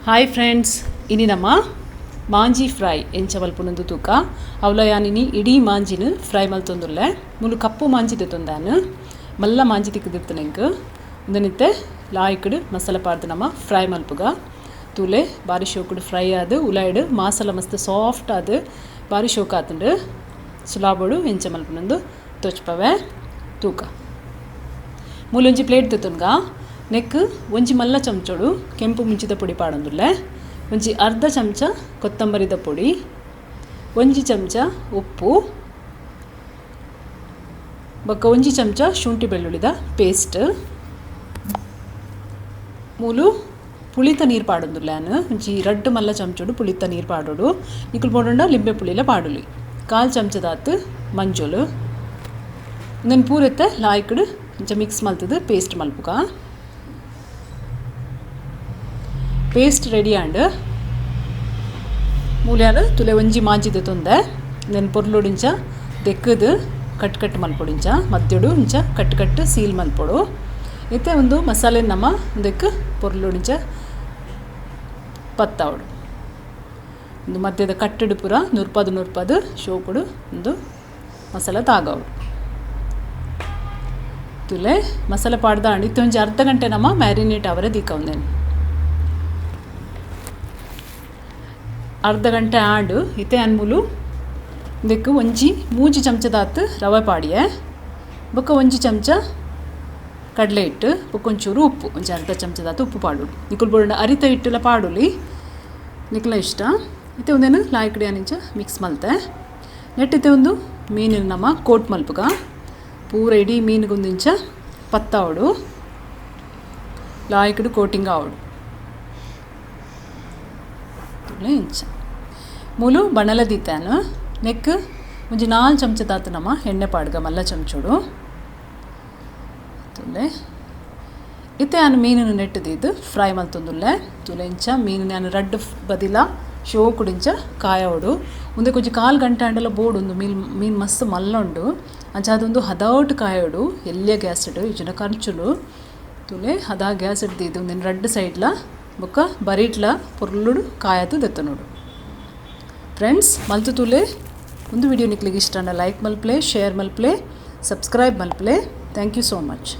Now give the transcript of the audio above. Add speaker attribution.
Speaker 1: Hi friends, ಇನಿ ನಮ್ಮ Manjhi fry ಎಂಚ ಮಲ್ಪುನಂದು ತೂಕ. ಅವಲ ಯಾನಿನಿ ಇಡೀ ಮಾಂಜಿನ ಫ್ರೈ ಮಲ್ತೊಂದುಲ್ಲೆ. ಮುಲು ಕಪ್ಪು ಮಾಂಜಿ ದೆತ್ತೊಂದಾನು, ಮಲ್ಲ ಮಾಂಜಿ ತಿಕ್ಕದಿತ್ತು ಎಂಕ್. ಉಂದನಿತ್ತೆ ಲಾಯ್ಕಡ್ ಮಸಾಲೆ ಪಾಡ್ದು ನಮ್ಮ ಫ್ರೈ ಮಲ್ಪುಗ. ತೂಲೆ, ಬಾರಿ ಶೋಕುಡು ಫ್ರೈ ಆದ್, ಉಲಾಯ್ಡ್ ಮಾಸಲ ಮಸ್ತ್ ಸಾಫ್ಟ್ ಆದ್ ಬಾರಿ ಶೋಕ್ ಆತುಂಡು. ಸುಲಾಬೋಡು ಎಂಚ ಮಲ್ಪುನಂದು ತೋಚ್ಪವೆ ತೂಕ. ಮೂಲೊಂಜಿ ಪ್ಲೇಟ್ ದೆತ್ತೊನ್ಗ. ನೆಕ್ ಒಂಜಿ ಮಲ್ಲ ಚಮಚೋಡು ಕೆಂಪು ಮುಂಚಿದ ಪೊಡಿ ಪಾಡೊಂದುಲ್ಲೆ, ಒಂಜಿ ಅರ್ಧ ಚಮಚ ಕೊತ್ತಂಬರಿದ ಪೊಡಿ, ಒಂಜಿ ಚಮಚ ಉಪ್ಪು, ಬೊಕ್ಕ ಒಂಜಿ ಚಮಚ ಶುಂಠಿ ಬೆಳ್ಳುಳ್ಳಿದ ಪೇಸ್ಟ್. ಮೂಲು ಪುಳಿತ ನೀರು ಪಾಡೊಂದುಲ್ಲೆ ಯಾನ್. ಒಂಜಿ ರಡ್ಡ್ ಮಲ್ಲ ಚಮಚೋಡು ಪುಳಿತ ನೀರು ಪಾಡೊಡು. ನಿಕುಲು ಬೋಡಂಡ ಲಿಂಬೆ ಪುಳಿಲ ಪಾಡೊಲಿ. ಕಾಲು ಚಮಚದಾತ್ ಮಂಜೊಲು. ಉಂದೆನ್ ಪೂರೆತ್ತ ಲಾಯ್ಕಡ್ ಇಂಚ ಮಿಕ್ಸ್ ಮಲ್ತದು ಪೇಸ್ಟ್ ಮಲ್ಪುಗ. ಪೇಸ್ಟ್ ರೆಡಿ ಆಂಡ್. ಮೂಲ್ಯಾನ ತುಲೆ ಒಂಜಿ ಮಾಂಜಿದ ತೊಂದೆ. ಉಂದೆನ್ ಪೊರ್ಲುಡು ಇಂಚ ದೆಕ್ಕದು ಕಟ್ ಕಟ್ ಮಲ್ಪೊಡು. ಇಂಚ ಮಧ್ಯಡು ಇಂಚ ಕಟ್ ಕಟ್ ಸೀಲ್ ಮಲ್ಪೊಡು. ಇತ್ತೆ ಒಂದು ಮಸಾಲೆ ನಮ್ಮ ಉಂದೆಕ್ ಪೊರ್ಲುಡು ಇಂಚ ಪತ್ತಾವೊಡು. ಉಂದು ಮಧ್ಯದ ಕಟ್ಟುಡು ಪೂರ ನುರ್ಪದು ನುರ್ಪದು ಶೋಕುಡು ಉಂದು ಮಸಾಲೆ ತಾಗವೊಡು. ತುಲೆ, ಮಸಾಲೆ ಪಾಡ್ದಾಂಡ್. ಇತ್ತೆ ಒಂಜಿ ಅರ್ಧ ಗಂಟೆ ನಮ್ಮ ಮ್ಯಾರಿನೇಟ್ ಅವರೆ ದೀಕ ಉಂದೆನ್. ಅರ್ಧ ಗಂಟೆ ಆಂಡ್. ಇತ್ತೆ ಯಾನ್ ಮೂಲು ಉಂದೆಕ್ ಒಂಜಿ ಮೂಜಿ ಚಮಚದಾತ್ ರವೆ ಪಾಡಿಯೆ, ಬೊಕ್ಕ ಒಂಜಿ ಚಮಚ ಕಡಲೆ ಹಿಟ್ಟು, ಬೊಕ್ಕ ಒಂಚೂರು ಉಪ್ಪು, ಒಂಜಿ ಅರ್ಧ ಚಮಚದಾತ್ ಉಪ್ಪು ಪಾಡೊಡು. ನಿಕುಲು ಬೋಡಂಡ ಅರಿತ ಹಿಟ್ಟುಲ ಪಾಡೊಲಿ, ನಿಕ್ಲ ಇಷ್ಟ. ಇತ್ತೆ ಉಂದೆನ್ ಲಾಯ್ಕಡ್ ಯಾನ್ ಇಂಚ ಮಿಕ್ಸ್ ಮಲ್ತೆ. ನೆಟ್ ಇತ್ತೆ ಒಂದು ಮೀನಿನ ನಮ್ಮ ಕೋಟ್ ಮಲ್ಪುಗ. ಪೂರ ಇಡೀ ಮೀನುಗೊಂದು ಇಂಚ ಪತ್ತಾವೊಡು, ಲಾಯ್ಕಡ್ ಕೋಟಿಂಗ್ ಆವೊಡು ಇಂಚ. ಮೂಲು ಬಣಲ ದೀತಾನು. ನೆಕ್ ಒಂಜಿ 4 ಚಮಚದಾತ್ ನಮ್ಮ ಎಣ್ಣೆ ಪಾಡ್ಗ, ಮಲ್ಲ ಚಮಚೋಡು. ತುಲೆ, ಇತ್ತೆ ಯಾನ್ ಮೀನನ್ನು ನೆಟ್ಟು ದೀದ್ ಫ್ರೈ ಮಲ್ತೊಂದುಲ್ಲೆ. ತುಲೆ, ಇಂಚ ಮೀನು ಯಾನ್ ರಡ್ಡ್ ಬದಿಲ ಶೋಕುಡು ಇಂಚ ಕಾಯವೊಡು. ಉಂದೆಕ್ ಒಂಜಿ ಕಾಲು ಗಂಟೆ ಆಂಡಲ ಬೋಡು. ಉಂದು ಮೀನ್ ಮೀನ್ ಮಸ್ತ್ ಮಲ್ಲ ಉಂಡು. ಅಂಚಾದ್ ಉಂದು ಹದೌಟ್ ಕಾಯೋಡು ಎಲ್ಯ ಗ್ಯಾಸ್ಡ್, ಇಜ್ಜಿಂಡ ಕಂಚುಲು. ತುಲೆ, ಹದ ಗ್ಯಾಸ್ಡ್ ದೀದ್ ಉಂದೆನ್ ರಡ್ಡ್ ಸೈಡ್ಲ ಬೊಕ್ಕ ಬರಿಟ್ಲ ಪೊರ್ಲುಡು ಕಾಯದ್ ದೆತ್ತೊನೊಡು. ಫ್ರೆಂಡ್ಸ್, ಮಲ್ತು ತೂಲೆ. ಒಂದು ವಿಡಿಯೋ ನಿಕ್ಲಿಗೆ ಇಷ್ಟ ಲೈಕ್ ಮಲ್ಪ್ಲೆ, ಶೇರ್ ಮಲ್ಪ್ಲೆ, ಸಬ್ಸ್ಕ್ರೈಬ್ ಮಲ್ಪ್ಲೆ. Thank you so much.